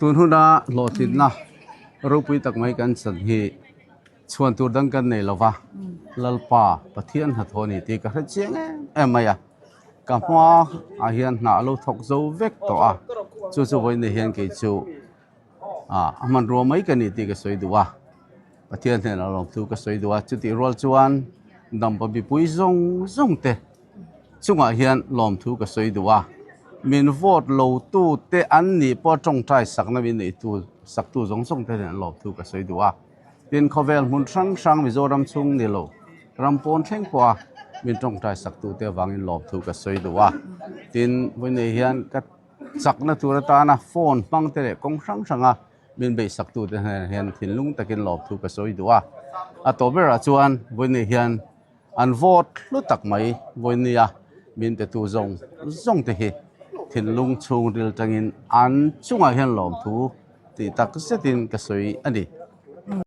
Tun huna hlawhtlinna ropui tak mai kan chan hi chhuan tur dang kan nei lova, Lalpa Pathian hnathawh a ni tih ka hre chiang em em mai a. Ka hma ah hian hna a lo thawk zo vek tawh a, chu chu vawiin hian kei chu a hmanrua mai ka ni tih ka sawi duh a, Pathian hnenah lawmthu ka sawi duh a, chutih rual chuan dampa mipui zawng zawng te chungah hian lawmthu ka sawi duh a, min vote lo tu te an nih pawh tawngtai sakna min neih tu sak tu zawng zawng te hnenah lawmthu ka sawi duh a, tin khawvel hmun hrang hrang Mizoram chhung ni lo ram pawn thleng pawh a min tawngtai sak tu te avangin lawmthu ka sawi duh a, tin vawiin hian ka. Chakna tur atana phone hmang te leh kawng hrang hranga min beihsak tute hnenah hian thinlung takin lawmthu ka sawi duh a. A tawp berah chuan vawiin hian an vote hlu tak mai vawinia min pe tu zawng zawng te hi thinlung chhungril tangin an chungah hian lawmthu tih tak zetin ka sawi a ni.